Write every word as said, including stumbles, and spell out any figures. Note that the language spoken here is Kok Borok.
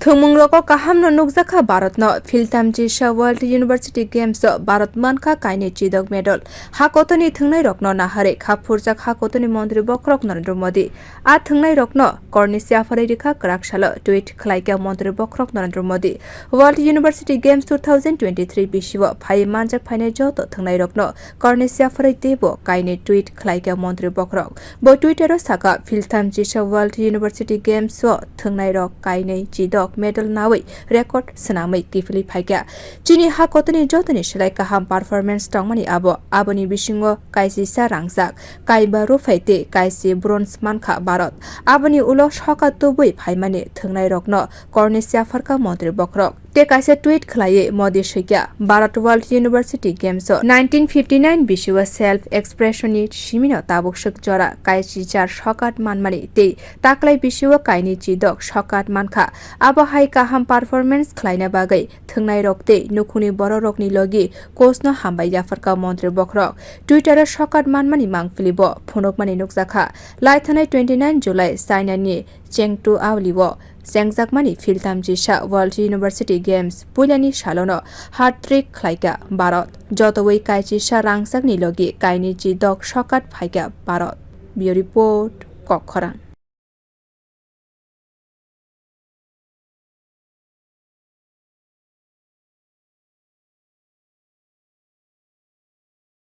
Thwngmung rogo kaham no nukjakha Bharat no, philtam chisa World University Games o Bharat mankha kainwi chidok medal. Ha kotor ni thwngnai rok no naharwi kha phurjak ha kotor ni montri bokhorok Narendra Modi. A thwngnai rok no korni siaphari rikha kwrak salo tweet khlaikha montri bokhorok Narendra Modi. World University Games two thousand twenty-three bisio phai manjak phainai joto thwngnai rok no korni siaphari teibo kainwi tweet khlaikha montri bokhorok. Bo Twitter o sakha, philtam chisa World University Games o thwngnai rok kainwi chidok medal nawi record swnamwi kiphilwi phaikha. Chini ha kotor ni joto ni slai kaham performance tongmani abo, aboni bisingo kaisisa rangchak, kaiba ruphai tei kaisi bronze mankha Bharat. Aboni ulo soka tubui phaimani thwngnai rok no korni siapharkha montri bokhorok. Tei kaisa tweet khlaiwi Modi swikha, Bharat World University Games o nineteen fifty nine bisio self expression ni simino tabuk swk jora kaisi jar sokat manmani tei taklai bisio kainwi chidok sokat mankha. Abo hai kaham performance khlaina bagwi thwngnai rok tei nukhungni borok rokni logi coach no hambai yapharkha montri bokhorok. Twitter o sokat manmani mangpili bo phunukmani nukjakha. Laithanai twenty nine July China ni Chengdu Aoli o chengjakmani philtam chisa World University Games puilani salono hat-trick khlaikha Bharat. Jotowi kaisisa rangchakni logi kainwi chidok sokat phaikha Bharat. Bureau Report, Kokkhorang.